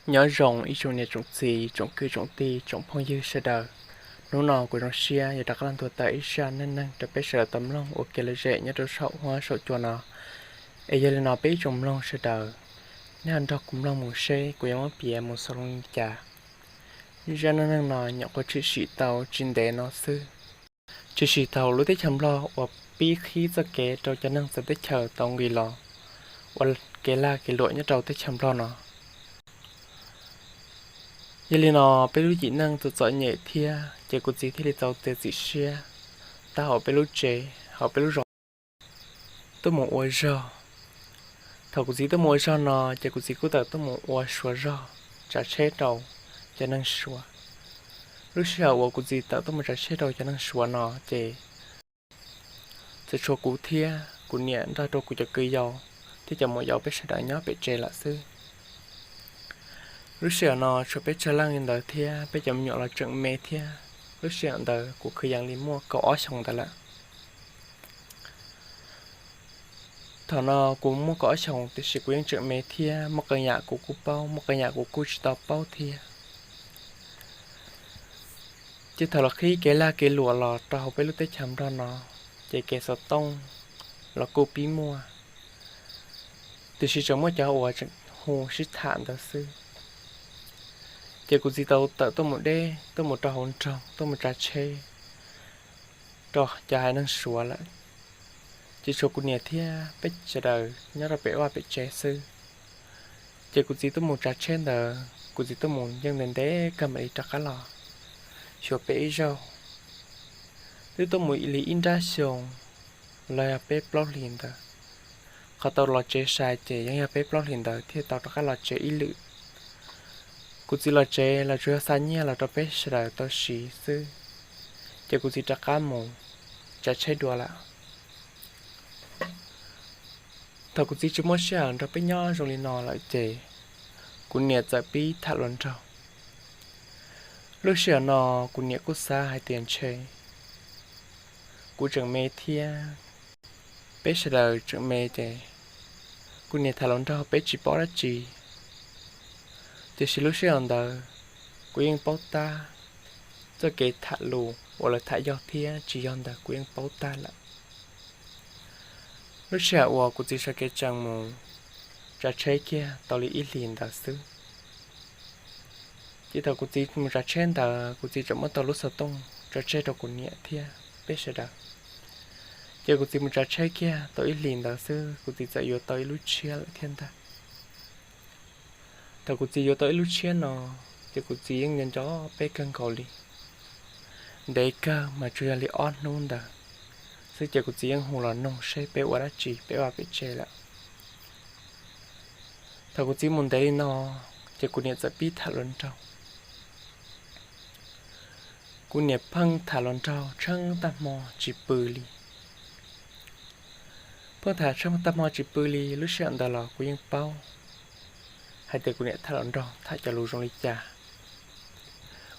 Nyob zoo ib tsoom niam tsoom txiv, tsoom kwv tsoom tij, tsoom phooj ywg sawv daws. Hnub no kuv zoo siab yuav rov qab los ntuas tawm ib zaj neej neeg rau peb sawv daws tau mloog ua kev lom zem nyob rau saum huab saum cua no. Es yog li no peb ib tsoom mloog sawv daws, nej ho nrog kuv mloog mus seb kuv yuav muab piav mus xaus zoo li cas. Zaj neej neeg no nyuam qhuav tshwm sim tau tsis ntev no xwb. Tshwm sim thaum lub teb chaws Nplog uas pib qhib txoj kev rau cov neeg txawv teb chaws tau nqis los ua kev lag kev luam nyob rau teb chaws Nplog no. Yog li no, peb lub cim neej txom txom nyem thiab ces kuv txiv thiaj li tau txiav txim siab tawm hauv peb lub tsev, hauv peb lub zos tuaj mus ua zog. Thaum kuv txiv tuaj mus ua zog no ces kuv txiv kuj tawm tuaj mus ua suav zog, tsav tsheb rau cov neeg Suav. Lub sij hawm uas kuv txiv tawm tuaj mus tsav tsheb rau cov neeg Suav no ces txawm tshuav kuv thiab kuv niam nrog rau kuv cov kwv yau thiab cov muam yau peb sawv daws nyob pem tsev lawm xwb. Lub sij hawm no tshuav peb tsawg leej li ntawd thiab peb cov me nyuam los tseem me thiab. Lub sij hawm ntawd kuv kwv yees li muaj kaum ob xyoos ntawd lawm. Thaum no kuv muaj kaum ob xyoos tiam sis kuv yeej tseem me thiab, muaj qee yam kuv kuj paub, muaj qee yam kuv kuj tsis tau paub thiab. Ces thaum los qhib kev lag kev luam los rau hauv peb lub teb chaws Nplog no, ces kev xov tooj los kuj pib muaj, tiam sis tseem muaj cov uas tseem hu sib tham ntawd xwb. Ces kuv txiv tau tawm tuaj mus deb, tuaj mus rau hauv nroog, tuaj mus tsav tsheb rau cov haiv neeg Suav lawm. Ces tshuav kuv niam thiab peb sawv daws nyob rau pem vaj pem tsev xwb. Ces kuv txiv tuaj mus tsav tsheb ntawd, kuv txiv tuaj mus yeej ntev ntev kawg mam li rov qab los xyuas peb ib zaug. Twb tuaj mus li ib nrab xyoo los yog peb plaub hlis ntawd. Qhov tau los tsev sai ces yeej yog peb plaub hlis ntawd thiaj tau rov qab los tsev ib lwm. Kuv txiv los tsev los tsuas yog xa nyiaj los rau peb sawv daws tau siv xwb, ces kuv txiv rov qab mus tsav tsheb dua lawm. Thaum kuv txiv tsis muaj sij hawm nrog peb nyob zoo li no lawm ces kuv niam txawm pib tham hluas nraug. Lub sij hawm no kuv niam kuj xav hais tias ntshe kuv tseem me thiab, peb sawv daws tseem me ces kuv niam tham hluas nraug peb tsis paub dab tsi. Tiam sis lub sij hawm ntawd kuv yeej paub tag, txoj kev tham lus uas lawv tham yog thiab tsis yog ntawd kuv yeej paub tag lawm. Lub sij hawm uas kuv txiv sawv kev tsees mus tsav tsheb kiag tau li ib hlis ntawd xwb, ces thaum kuv txiv mus tsav tsheb ntawd kuv txiv tseem muab tau lub xov tooj tso tseg rau kuv niam thiab peb sawv daws. Ces kuv txiv mus tsav tsheb kiag tau ib hlis ntawd xwb kuv txiv txawm yuav tau ib lub tshiab lawm thiab ntag. Thaum kuv txiv yuav tau ib lub tshiab no, ces kuv txiv yeej nco nco peb kawg nkaus li. Ntev kawg mas tsuas yog li ob hnub ntawd xwb ces kuv txiv yeej hu los noog seb peb ua dab tsi, peb ua pem tsev lawm. Thaum kuv txiv mus ntev li no, ces kuv niam txawm pib tham hluas nraug. Kuv niam pheej tham hluas nraug tsheej tag hmo tsis pw li. Pheej tham tsheej tag hmo tsis pw li, lub sij hawm ntawd los kuv yeej paub hais tias kuv niam tham hluas nraug tham cov lus zoo li cas.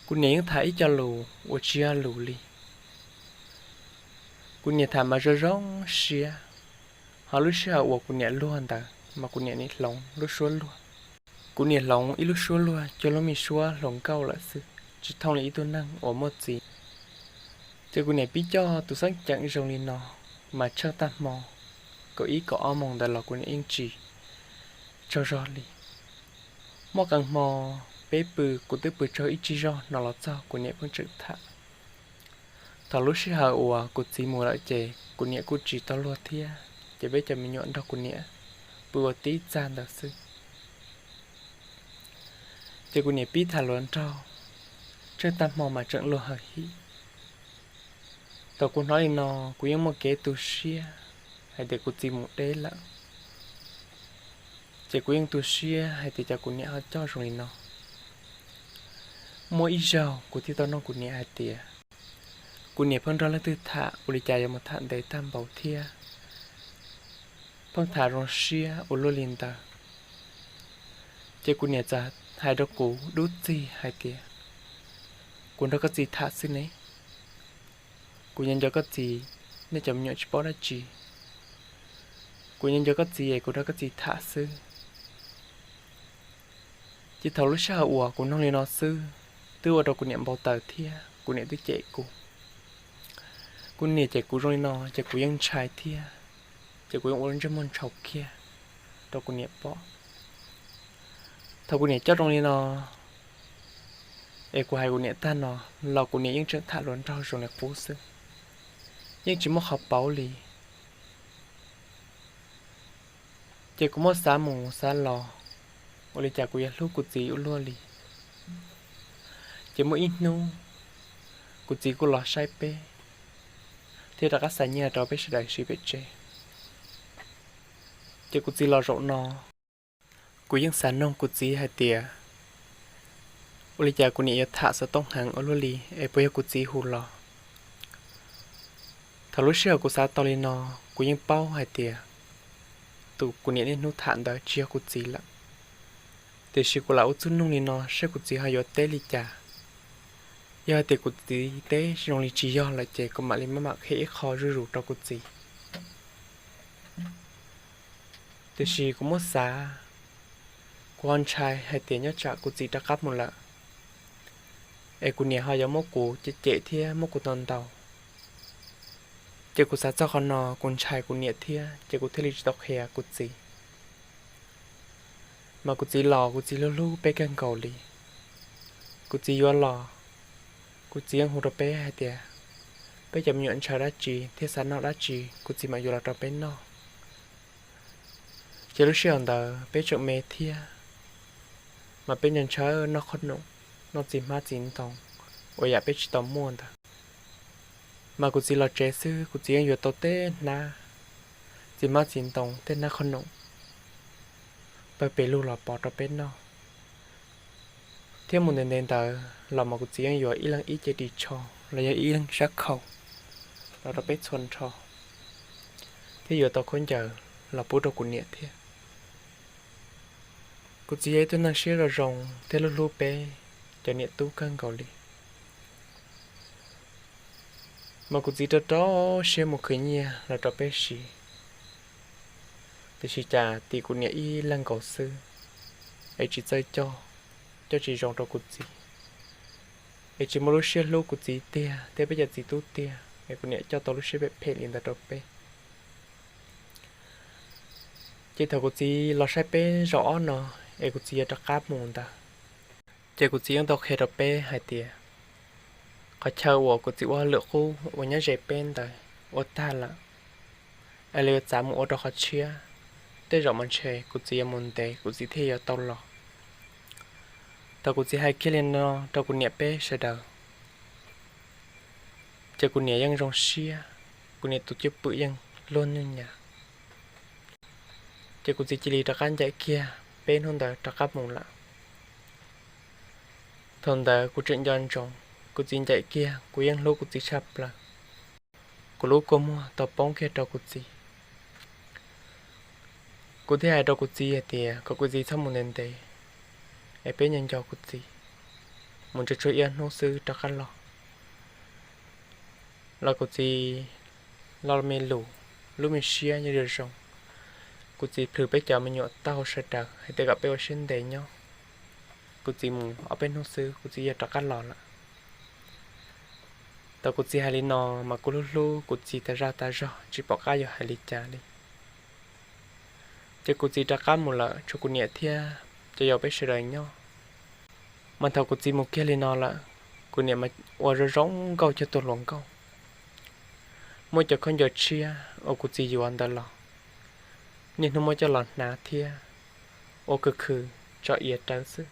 Kuv niam yeej tham ib co lus uas tsis yog lus li. Kuv niam tham mas zoo zoo siab, ho lub sij hawm uas kuv niam luag ntawd mas kuv niam nim hloov lub suab luag. Kuv niam hloov ib lub suab luag cuag lub me suab hluas nkauj lawm xwb, tsis thooj li ib tug neeg uas muaj txiv. Ces kuv niam pib coj tus xeeb ceem zoo li no, mas tsheej tag hmo kaum ib kaum ob moos ntawd los kuv niam yeej tsis tsaug zog li. Muaj qee hmo peb pw, kuv twb pw tsaug ib tsig zog no los txog kuv niam pheej tseem tham. Thaum lub sij hawm uas kuv txiv mus lawm ces kuv niam kuj tsis tau luag thiab, ces peb cov me nyuam nrog kuv niam pw ua tib txag ntawd xwb. Ces kuv niam pib tham hluas nraug, tsheej tag hmo mas tseem luag hawm him. Thaum kuv hnov li no, kuv yeej muaj kev tu siab hais tias kuv txiv mus deb lawm. Ces kuv yeej tu siab hais tias cas kuv niam ho coj zoo li no. Muaj ib zaug kuv thiaj tau nug kuv niam hais tias, kuv niam pheej nrog leej twg tham ua li cas yuav mus tham ntev tag npaum thiab, pheej tham zoo siab ua luaj li ntawd. Ces kuv niam txawm hais rau kuv dub txig hais tias, kuv nrog koj txiv tham xwb ne. Kuv nyob nco koj txiv, nej cov me nyuam tsis paub dab tsi. Kuv nyob nco koj txiv es kuv nrog koj txiv tham xwb. Ces thaum lub sij hawm uas kuv noog li no xwb, twb ua rau kuv niam npau taws thiab kuv niam twb cem kuv. Kuv niam cem kuv zoo li no ces kuv yeej ntshai thiab, ces kuv yeej ua lub ntsej muag ntshau kiag rau kuv niam pom. Thaum kuv niam coj zoo li no, es kuv hais kuv niam tag no los kuv niam yeej tseem tham hluas nraug zoo li qub xwb, yeej tsis muaj qhov paub li. Ces kuv muab xav mus xav los, ua li cas kuv yuav hlub kuv txiv ua luaj li. Ces muaj ib hnub, kuv txiv kuj los saib peb, thiab rov qab xa nyiaj rau peb sawv daws siv pem tsev. Ces kuv txiv los zaum no, kuv yeej xav noog kuv txiv hais tias, ua li cas kuv niam yuav tham xov tooj heev ua luaj li, es puas yog kuv txiv hu los? Thaum lub sij hawm kuv xav tau li no, kuv yeej paub hais tias tus kuv niam niaj hnub tham ntawd tsis yog kuv txiv lawm. Tiam sis kuv lam ua txuj noog li no saib kuv txiv ho yuav teb li cas. Yog hais tias kuv txiv teb zoo li tsis yog lawm ces kuv mam li maj mam qhia ib qho zuj zus rau kuv txiv. Tiam sis kuv muab xav, kuv ho ntshai hais tias nyob tsam kuv txiv rov qab mus lawm, es kuv niam ho yuav muab kuv cem cem thiab muab kuv ntaus ntaus. Ces kuv xav txog qhov no kuv ntshai kuv niam thiab, ces kuv thiaj li tsis tau qhia kuv txiv. Mas kuv txiv los kuv txiv hlub hlub peb kawg nkaus li. Kuv txiv yuav los, kuv txiv yeej hu rau peb hais tias, peb cov me nyuam ntshaw dab tsi thiab xav noj dab tsi kuv txiv mam yuav los rau peb noj. Ces lub sij hawm ntawd peb tseem me thiab, mas peb ntshaw ntshaw noj qhob noom, noj txiv hmab txiv ntoo uas yam peb tsis tau muaj ntawd. Mas kuv txiv los tsev xwb kuv txiv yeej yuav tau tej hnab txiv hmab txiv ntoo, tej hnab qhob noom pawg pes lug los pov rau peb noj. Thiab mus ntev ntev ntawd los mas kuv txiv yeej yuav ib leeg ib ce ris tsho los yog ib leeg sab khau los rau peb txhua nrho, thiab yuav tau khaub ncaws los pub rau kuv niam thiab. Kuv txiv yog ib tug neeg siab zoo zoo thiab hlub hlub peb cov niam tub kawg nkaus li. Mas kuv txiv rau rau siab mus khwv nyiaj los rau peb siv, tiam sis cas tim kuv niam ib leeg nkaus xwb, es tsis txawj coj, coj tsis zoo rau kuv txiv, es tsis muaj lub siab hlub kuv txiv tiag thiab peb cov txiv tub tiag, es kuv niam coj tau lub siab phem phem li ntawd rau peb. Ces thaum kuv txiv los saib peb zaum ob no, es kuv txiv yuav rov qab mus ntawd, ces kuv txiv yeej tau qhia rau peb hais tias, qhov chaw uas kuv txiv ua lwm qub uas nyob ze peb ntawd ua tag lawm, es lawv yuav txav mus ua rau qhov tshiab, tej zaum mas ntshe kuv txiv yuav mus ntev kuv txiv thiaj yuav tau los. Thaum kuv txiv hais kiag li no rau kuv niam peb sawv daws, ces kuv niam yeej zoo siab, kuv niam tus cwj pwm yeej luag nyuj nyas. Ces kuv txiv cia li rov qab ncaim kiag peb hnub ntawd rov qab mus lawm. Thaum ntawd kuv tseem nco ntsoov, kuv txiv ncaim kiag kuv yeej hlub kuv txiv tshaj plaws. Kuv lub kua muag tau poob kiag rau kuv txiv. Kuv thiaj hais rau kuv txiv hais tias kom kuv txiv txhob mus ntev ntev, es peb nco nco kuv txiv, mus tsuag tsuag ib ob hnub xwb rov qab los. Los kuv txiv lo me lus, lub me siab nyob zoo zoo. Kuv txiv plhws peb cov me nyuam taub hau sawv daws hais tias kom peb ua siab ntev nyob, kuv txiv mus ob peb hnub xwb kuv txiv yuav rov qab los lawm. Thaum kuv txiv hais li no, mas kuv hlub hlub kuv txiv tas zaj tas zog tsis pom qab yuav hais li cas li. Ces kuv txiv rov qab mus lawm tshuav kuv niam thiab cov yau peb sawv daws nyob. Mas thaum kuv txiv mus kiag li no lawm, kuv niam mas ua zoo zoo nkauj cuag tus hluas nkauj. Muab cov khaub ncaws tshiab uas kuv txiv yuav ntawd los, niaj hnub muab coj los hnav thiab ua khwv khwv tso iav rawv xwb.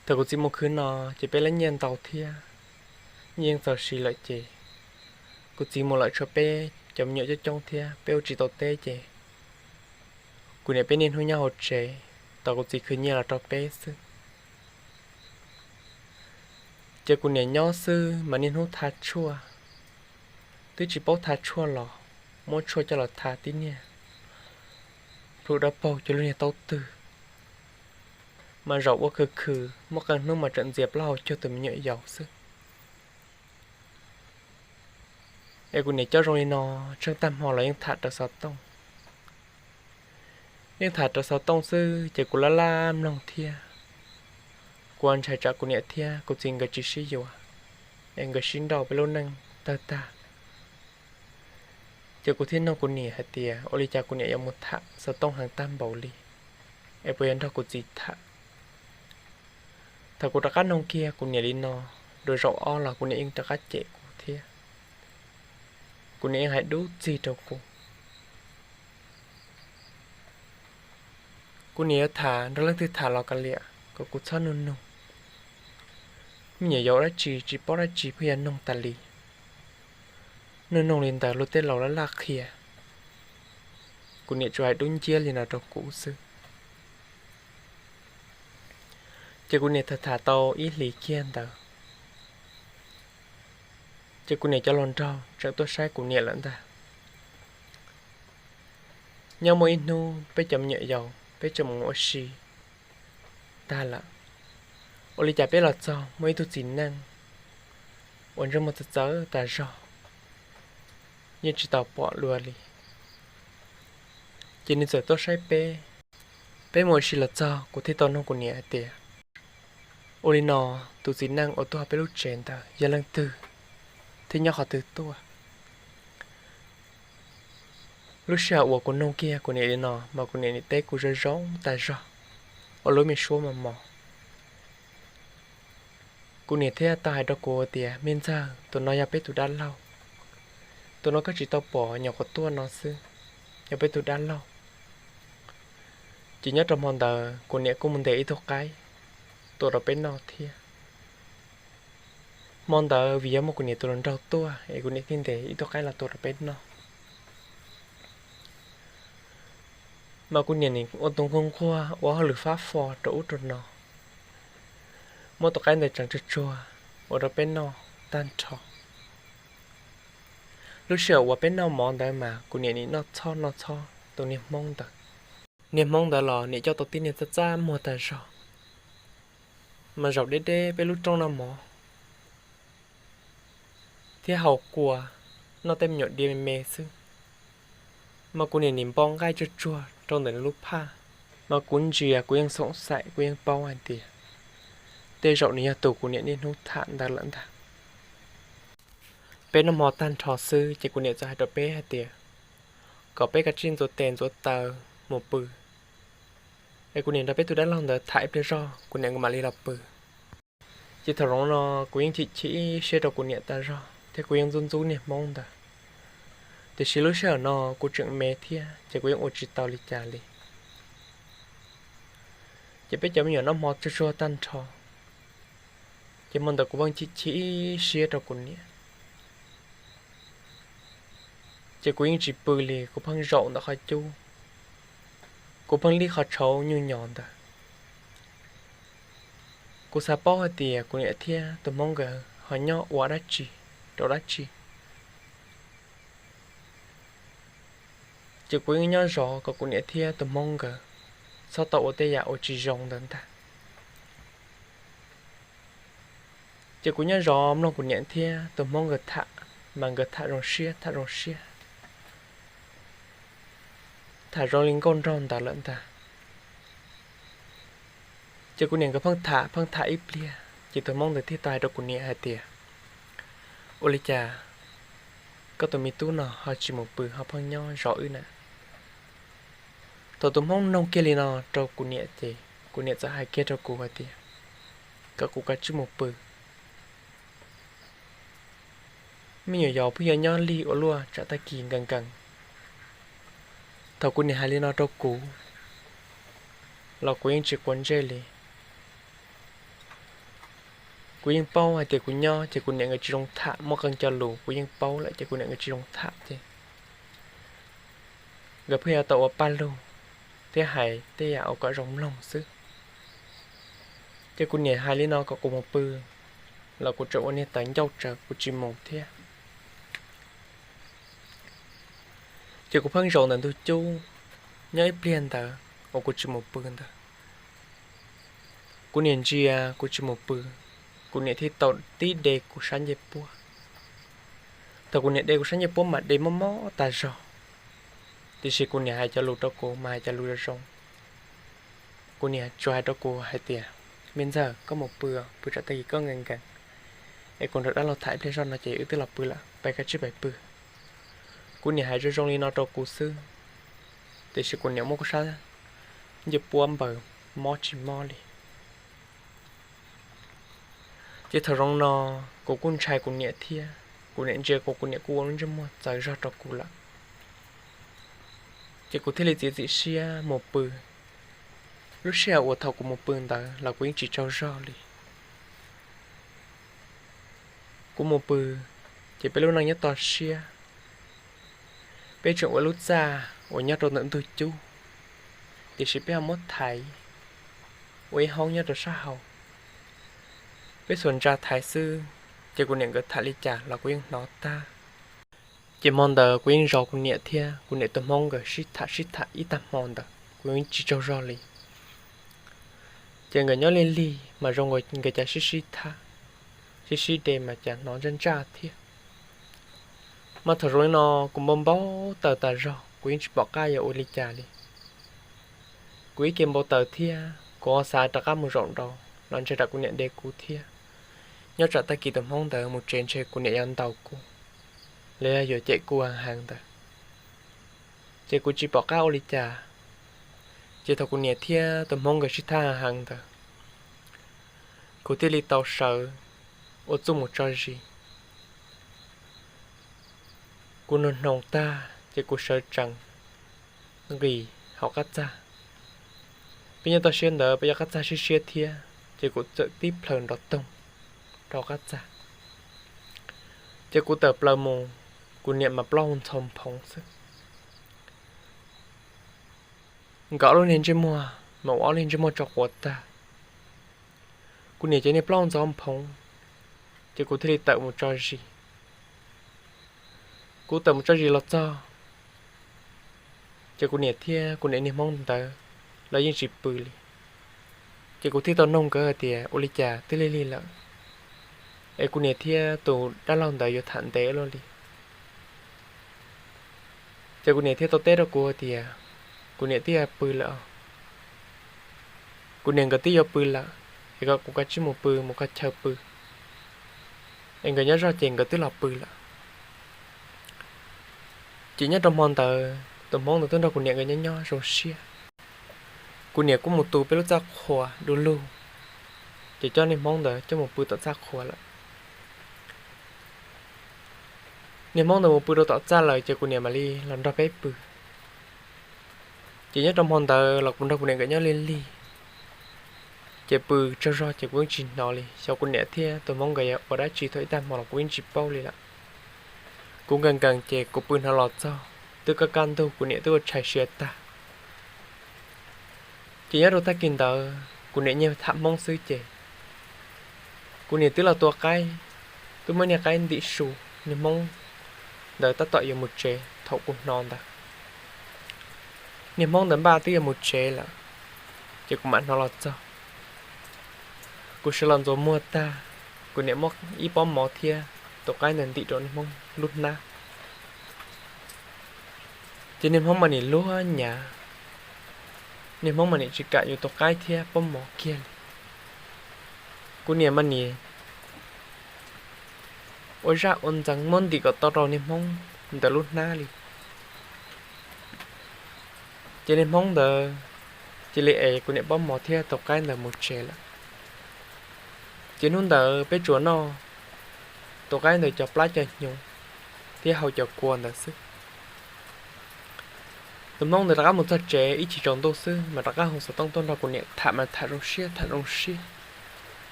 Thaum kuv txiv mus khwv no, ces peb lab nyiaj ntau thiab, nyiaj yeej txaus siv lawm ces kuv txiv mus lawm tshuav peb cov me nyuam coob coob thiab peb ua tsis tau teb ces kuv niam peb niaj hnub nyob hauv tsev tos kuv txiv khwv nyiaj los rau peb xwb. Ces kuv niam nyob xwb mas niaj hnub thav tshuaj, twb tsis paub thav tshuaj los muab tshuaj coj los thav tib niag plhu dawb paug cuag lub niag taub twg, mas zaum ua khwv khwv muaj qee hnub mas tseem ntxias plaub hau cuag tus me nyuam yaus xwb. Es kuv niam coj zoo li no, tsheej tag hmo los yeej tham raws xov tooj. Yeej tham rau xov tooj xwb ces kuv laj laj mloog thiab. Kuv ntshai tsam kuv niam thiab kuv txiv nkawd tsis sib yuav, es nkawd sib nrauj peb lub neej tawg tag. Ces kuv thiaj nug kuv niam hais tias ua li cas kuv niam yuav mus tham xov tooj heev tag npaum li, es puas yog nrog kuv txiv tham. Thaum kuv rov qab nug kiag kuv niam li no, dua zaum ob los kuv niam yeej rov qab cem kuv thiab. Kuv niam yeej hais dub txig rau kuv. Kuv niam yuav tham nrog leej twg tham los kav liam, kom kuv txhob nug nug. Me nyuam yaus dab tsi tsis paub dab tsi pheej yog nug tas li. Nug nug li ntawd luag tej laus laj laj qhia. Kuv niam tsuas hais dub nciab li no rau kuv xwb. Ces kuv niam tham tham tau ib hlis kiag ntawd, ces kuv niam cov hluas nraug tseem tuaj saib kuv niam lawm ntag. Nyob muaj ib hnub peb cov me nyuam yaus peb tseem mus ua si tag lawm, ua li cas peb los txog muaj ib tug txiv neej uas ntsej muag txawv txawv tas zog, yeej tsis tau pom dua li. Ces nws txawm tuaj saib peb. Peb mus ua si los txog kuv thiaj tau nug kuv niam hais tias, ua li no, tus txiv neej uas tuaj peb lub tsev ntawd yog leej twg thiab nyob qhov twg tuaj? Lub sij hawm uas kuv nug kiag kuv niam li no mas kuv niam nim teb kuv zoo zoo tas zog, ua lub me suab mos mos. Kuv niam thiaj tau hais rau kuv tias, me ntxawg, tus no yog peb tus dab laug, tus no koj tsis tau pom nyuam qhuav tuaj no xwb, yog peb tus dab laug. Ces nyob rau hmo ntawd kuv niam kuj mus ntes ib tug qaib tua rau peb noj thiab. Hmo ntawd vim yog muaj kuv niam tus hluas nraug tuaj es kuv niam thiaj ntes ib tug qaib los tua rau peb noj. Mas kuv niam nim ua tus nquag nquag ua hauj lwm fab fo rau ub rau no, muab tus qaib ntawd tseev tsuag tsuag ua rau peb noj tag nrho. Lub sij hawm uas peb noj mov ntawd mas kuv niam nim noj txhob noj txhob tus niag hmoob ntawd. Niag hmoob ntawd los nim coj tau tib niag txaj txaj muag tag zog, mas zaum deb deb peb lub rooj noj mov thiab haus kua, noj tej me nyuam diav me me xwb. Mas kuv niam nim npo nqaij tsuag tsuag rau ntawm nws lub phaj. Mas kuv ntsia kuv yeej xoom xaim kuv yeej paub hais tias tej zaum nws yog tus kuv niam niaj hnub tham ntawd lawm ntag. Peb noj hmo tag nrho xwb ces kuv niam txawm hais rau peb hais tias kom peb kav tsij ntxuav tes ntxuav taw mus pw, es kuv niam nrog peb tus dab laug ntawd tham ib pliag zog kuv niam mam li los pw. Ces thaum zoo no kuv yeej chim chim siab rau kuv niam tas zog thiab kuv yeej ntxub ntxub niag hmoob ntawd. Tiam sis lub sij hawm no kuv tseem me thiab ces kuv yeej ua tsis tau li cas li. Ces peb cov me nyuam noj hmo tsuag tsuag tag nrho, ces hmo ntawd kuv pheej chim chim siab rau kuv niam. Ces kuv yeej tsis pw li, kuv pheej zaum ntawm qhov cub, kuv pheej lij qhov tshauv nyuj nyos ntawd. Kuv xav paub hais tias kuv niam thiab tus hmoob nkawd ho nyob ua dab tsi, rau dab tsi. Ces kuv yeej nyob zov kom kuv niam thiab tus hmoob nkawd txhob tau ua tej yam uas tsis zoo ntawd ntag. Ces kuv nyob zov mloog kuv niam thiab tus hmoob nkawd tham, mas nkawd tham zoo siab tham zoo siab, tham zoo li nkauj nraug ntawd lawm ntag. Ces kuv niam nkawd pheej tham pheej tham ib pliag ces tus hmoob ntawd thiaj tau hais rau kuv niam hais tias, ua li cas koj tus me tub no ho tsis mus pw ho pheej nyob zov wb na? Thaum tus hmoob nug kiag li no rau kuv niam ces kuv niam txawm hais kiag rau kuv hais tias, kom kuv kav tsij mus pw. Me nyuam yaus pheej yuav nyob lig ua luaj tsam tag kis nkees nkees. Thaum kuv niam hais li no rau kuv los kuv yeej tsis quav ntsej li. Kuv yeej paub hais tias kuv nyob ces kuv niam nkawd tsis zoo tham, muaj qee cov lus kuv yeej paub lawm ces kuv niam nkawd tsis zoo tham ces nkawd pheej yuav tau ua paj lug thiab hais tej yam uas kom zoo mloog xwb. Ces kuv niam hais li no kom kuv mus pw los kuv tseem ua niag tawv ncauj tsawv kuv tsis mus thiab. Ces kuv pheej zaum ntawm ntug cub nyob ib pliag ntawd uas kuv tsis mus pw ntawd. Kuv niam ntsia kuv tsis mus pw, kuv niam thiaj tau tib de kuv sab ncej puab. Thaum kuv niam de kuv sab ncej puab mas de mob mob tas zog, Tiam sis kuv niam hais cov lus rau kuv mas hais cov lus zoo zoo. Kuv niam tsuas hais rau kuv hais tias, Me ntxawg, koj mus pw, pw tsam tag kis koj nkees nkees, es kuv nrog dab laug tham ib pliag zoj no ces wb twb los pw lawm, peb kav tsij pais pw. Kuv niam hais zoo zoo li no rau kuv xwb, tiam sis kuv niam muab kuv sab ncej puab npaws mob tsis mob li. Ces thaum zoo no kuv kuj ntshai kuv niam thiab, kuv niam ntsia kuv, kuv niam kuj ua lub ntsej muag txawv zog rau kuv lawm. Ces kuv thiaj li txiav txim siab mus pw. Lub sij hawm uas thaum kuv mus pw ntawd los kuv yeej tsis tsaug zog li. Kuv mus pw, ces peb lub neej nyob toj siab. Peb tseem ua lub txaj uas nyob rau ntawm ntug cub, tiam sis peb ho muab thaiv ua ib hoob nyob rau sab hauv. Peb xuas ntsa thaiv xwb, ces kuv niam nkawd tham li cas los kuv yeej hnov tag. Ces hmo ntawd kuv yeej zov kuv niam thiab kuv niam tus hmoob nkawd sib tham sib tham ib tag hmo ntawd kuv yeej tsis tsaug zog li. Ces nkawd nyob lig lig mas zoo nkaus nkawd cas sib sib tham, sib sib de mas cas hnov ntsaj ntsaj thiab. Mas thaum zoo li no kuv npau npau taws tas zog, kuv yeej tsis pom qab yuav ua li cas li. Kuv ib ke npau taws thiab kuv ho xav rov qab mus zaum nraud los ntshe tsam kuv niam de kuv thiab. Nyob tsam tag kis tus hmoob ntawd mus tsev ntshe kuv niam yuav ntaus kuv, los yog yuav cem kuv heev heev ntawd. Ces kuv tsis pom qab ua li cas. Ces thaum kuv niam thiab tus hmoob nkawd sib tham heev heev ntawd, kuv thiaj li tau sawv ua txuj mus tso zis. Kuv nug hnoos tag ces kuv sawv tsees nqis hauv qab txag. Peb nyob toj siab ntawd peb cov qab txag siab siab thiab, ces kuv txawm tib plhaws nrov toog rau qab txag. Ces kuv tawm plaws mus, kuv niam mas plaub hau ntxhov nphoov xwb. Nkawd ob lub niag ntsej muag mas ua ob lub niag ntsej muag tso quav tag. Kuv niam ces niag plaub hau ntxhov nphoov, ces kuv thiaj li tawm mus tso zis. Kuv tawm mus tso zis los txog, ces kuv niam thiab kuv niam niag hmoob ntawd los yeej tsis pw li. Ces kuv thiaj tau noog nkawd hais tias ua li cas twb lig lig lawm, es kuv niam thiab tus dab laug ntawd yuav tham ntev luaj li. Ces kuv niam thiaj tau teb rau kuv hais tias kuv niam twb yuav pw lawm. Kuv niam nkawd twb yuav pw lawm, es kom kuv kav tsij mus pw mus kho chaw pw, es nkawd nyob zoj ces nkawd twb los pw lawm. Ces nyob rau hmo ntawd tus hmoob ntawd twb nrog kuv niam nkawd nyob nyob zoo siab. Kuv niam kuj mus tu peb lub txaj qhua du lug, ces coj niag hmoob ntawd coj mus pw tom txaj qhua lawm. Niag hmoob ntawd mus pw rau tom txaj lawm ces kuv niam mam li los nrog peb pw. Ces nyob rau hmo ntawd los kuv nrog kuv niam nkawd nyob lig lig, ces pw tsaug zog ces kuv yeej tsis hnov li. Xyov kuv niam thiab tus hmoob nkawd yuav ua dab tsi thaum ib tag hmo los kuv yeej tsis paub li lawm. Kuv nkees nkees ces kuv pw hnov los txog twb kaj kaj ntug, kuv niam twb ua tshais siav tag. Ces nyob rau tag kis ntawd kuv niam nyiag tham hmoob xwb ces kuv niam twb los tua qaib, twb muab niag qaib ntim su. Niag hmoob ntawd tab tom yuav mus tsev thaum kuv hnov ntawd. Niag hmoob ntawd npaj twb yuav mus tsev lawm, ces kuv mam hnov los txog. Kuv sawv los ntxuav muag tag, kuv niam muab ib pob mov thiab tus qaib ntawd ntim rau niag hmoob lub hnab. Ces niag hmoob mas nim luag nyav, niag hmoob mas nim tsis kam yuav tus qaib thiab pob mov kiag li. Kuv niam mas nim ua zaj ua ntxeev muab ntim kom tau rau niag hmoob ntawd lub hnab li. Ces niag hmoob ntawd cia li ev kuv niam pob mov thiab tus qaib ntawd mus tsev lawm. Ces hnub ntawd peb tsuas noj tus qaib ntawd cov plab cov hnyuv thiab hau cov kua ntawd xwb. Tus hmoob ntawd rov qab mus txog tsev ib chim tsaus ntuj xwb mas rov qab hu xov tooj tuaj nrog kuv niam tham mas tham zoo siab tham zoo siab.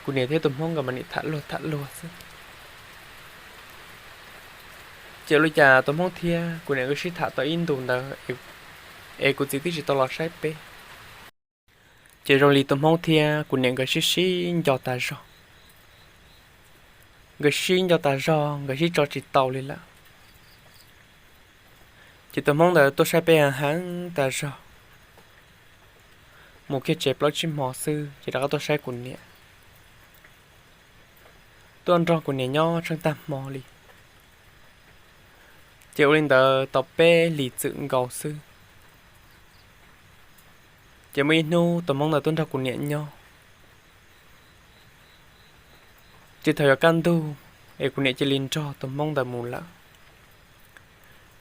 Kuv niam thiab tus hmoob nkawd mas nim tham luag tham luag xwb. Ces ua li cas tus hmoob thiab kuv niam nkawd sib tham tau ib ntus ntawd, es kuv txiv twb tsis tau los saib peb. Ces zoo li tus hmoob thiab kuv niam nkawd sib sib nco tas zog. Nkawd sib nco tas zog, nkawd sib tso tsis tau li lawm. Ces tus hmoob ntawd tuaj saib peb heev heev tas zog, mus kiag tsev plaub tsib hmo xwb ces rov qab tuaj saib kuv niam, tuaj nrog kuv niam nyob tsheej tag hmo li. Ces ua li ntawd tau peb hlis txwm nkaus xwb, Ces muaj ib hnub tus hmoob ntawd tuaj nrog kuv niam nyob, ces thaum yuav kaj ntug es kuv niam cia li nrog tus hmoob ntawd mus lawm.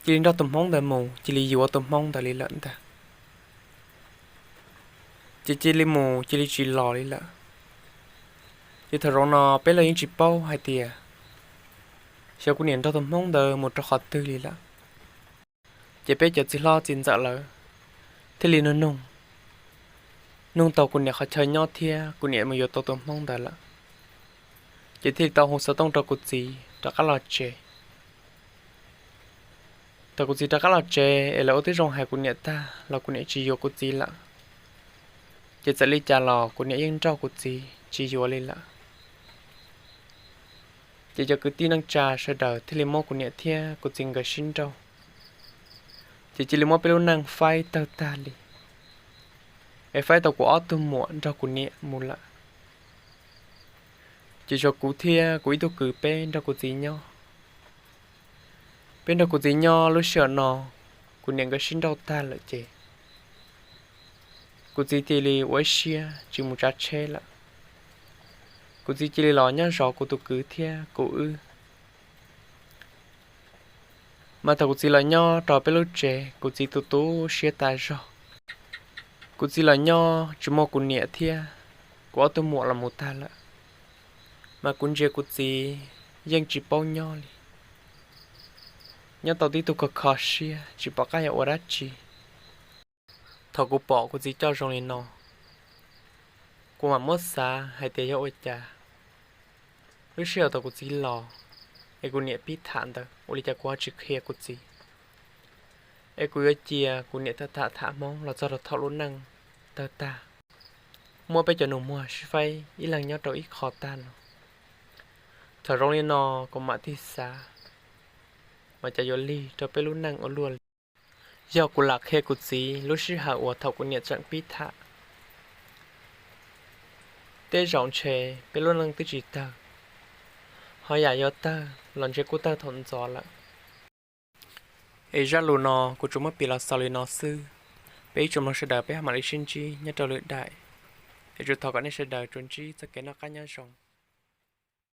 Cia li nrog tus hmoob ntawd mus, cia li yuav tus hmoob ntawd li lawm ntag. Ces cia li mus cia li tsis los li lawm. Ces thaum zoo no peb los yeej tsis paub hais tias xyov kuv niam nrog tus hmoob ntawd mus rau qhov twg li lawm. Ces peb cov txiv hlob txiv ntxawm lawv thiaj li nug nug, nug tau kuv niam qhov chaw nyob thiab kuv niam mus yuav tau tus hmoob ntawd lawm. Ces thiaj li tau hu xov tooj rau kuv txiv rov qab los tsev. Thaum kuv txiv rov qab los tsev es lawv ua tib zoo hais kuv niam tag los kuv niam tsis yuav kuv txiv lawm. Ces txawm li cas los kuv niam yeej nrauj kuv txiv tsis yuav li lawm. Ces cov kwv tij neej tsa sawv daws thiaj li muab kuv niam thiab kuv txiv nkawd sib nrauj. Ces cia li muab peb lub neej faib tawg tag li, es faib tau kuv ob tug muam nrog kuv niam mus lawm. Ces tshuav kuv thiab kuv ib tug kwv peb nrog kuv txiv nyob. Peb nrog kuv txiv nyob lub sij hawm no, kuv niam nkawd sib nrauj tag lawm ces kuv txiv cia li ua ib siab tsis mus tsav tsheb lawm. Kuv txiv cia li los nyob zov kuv tus kwv thiab kuv wb. Mas thaum kuv txiv los nyob rau peb lub tsev, kuv txiv tu tu siab tas zog. Kuv txiv los nyob tsis muaj kuv niam thiab kuv ob tug muam los mus tag lawm, mas kuv ntsia kuv txiv yeej tsis paub nyob li. Nyob tau tib tug kho kho siab tsis pom qab yuav ua dab tsi. Thaum kuv pom kuv txiv coj zoo li no, kuv mam muab xav hais tias yog ua cas lub sij hawm thaum kuv txiv los es kuv niam pib tham ntawd ua li cas kuv ho tsis qhia kuv txiv, es kuv yuav cia kuv niam tham tham tham hmoob los txog rau thaum lub neej tawg tag, muab peb cov nus muag sib faib ib leeg nyob rau ib qho tag no. Thaum zoo li no kuv mam tig xav, mas cas yuav lig rau peb lub neej ua luaj li. Yog kuv lam qhia kuv txiv lub sij hawm uas thaum kuv niam tseem pib tham, tej zaum ntshe peb lub neej twb tsis tawg, ho yam yuav tawg los ntshe kuj tawg thaum ntxov lawm. Es zaj lus no kuv tsuas muab piav los xaus li no xwb. Peb ib tsoom mloog sawv daws peb ho mam li sib ntsib nyob rau lwm daim. Es tsuas thov kom nej sawv daws tsuas ntsib txoj kev noj qab nyob zoo.